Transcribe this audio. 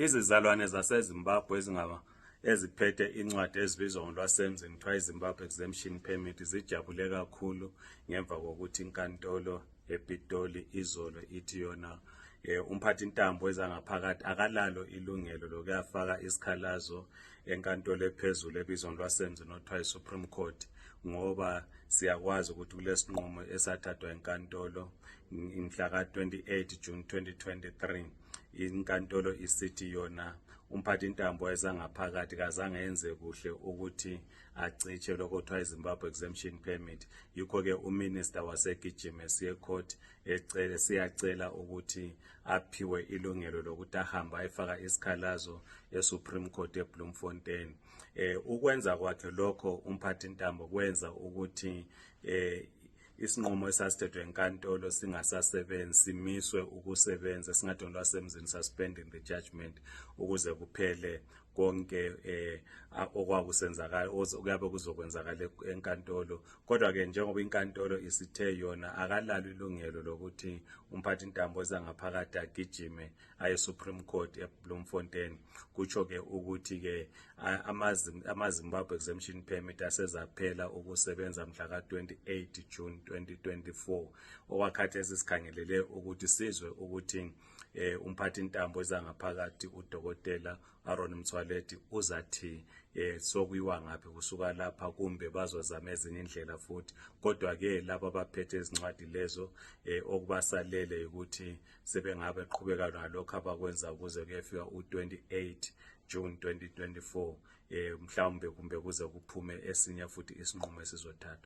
Izizalwane zaseZimbabwe eziphethe incwadi ezibizwa ngolwasemzini kuthiwa iZimbabwe Exemption Permits zijabule kakhulu ngemva kokuthi inkantolo ePitoli izolo ithi yona umphathintambo wezangaphakathi akalalo ilungelo lokuyafaka isikhalazo enkantolo ephezulu ebizwa ngolwasemzini okuthiwa iSupreme Court, ngoba siyakwazi ukuthi kulesinqumo esathathwa inkantolo mhla ka-28 June 2023. Inkantolo isithi yona umphathintambo wezangaphakathi kazange enze kuhle ukuthi aciche lokho kuthiwa iZimbabwe Exemption Permit. Yikho-ke uminister wasegijima esiye court siyacela ukuthi aphiwe ilungelo lokuthi ahambe ayefaka isikhalazo eSupreme Court eBloemfontein. Ukwenza kwakhe lokho umphathintambo kwenza ukuthi isinqumo esasithethwe enkantolo singasasebenzi, simiswe ukusebenza, singathi ngolwasemzini suspending the judgment, ukuze kuphele konke okwakusenzakala okuyabe kuzokwenzakala enkantolo. Kodwa-ke njengoba inkantolo isithe yona akalalo ilungelo lokuthi umphathintambo wezangaphakathi agijime aye Supreme Court eBloemfontein, kutsho-ke ukuthi-ke ama-Zimbabwe Exemption Permit asezaphela ukusebenza mhla ka-28 June 2024. Okwakhathesi sikhangelele ukuthi sizwe ukuthi umphathintambo wezangaphakathi udokotela Motsoaledi uzathi sokuyiwa ngaphi kusuka lapha, kumbe bazozama ezinye indlela futhi. Kodwa-ke laba abaphethe izincwadi lezo okubasalele ukuthi sebengabe qhubeka nalokho abakwenza ukuze kuyefika u-28 June 2024 mhlawumbe kumbe kuze kuphume esinye futhi isinqumo esizothathwa.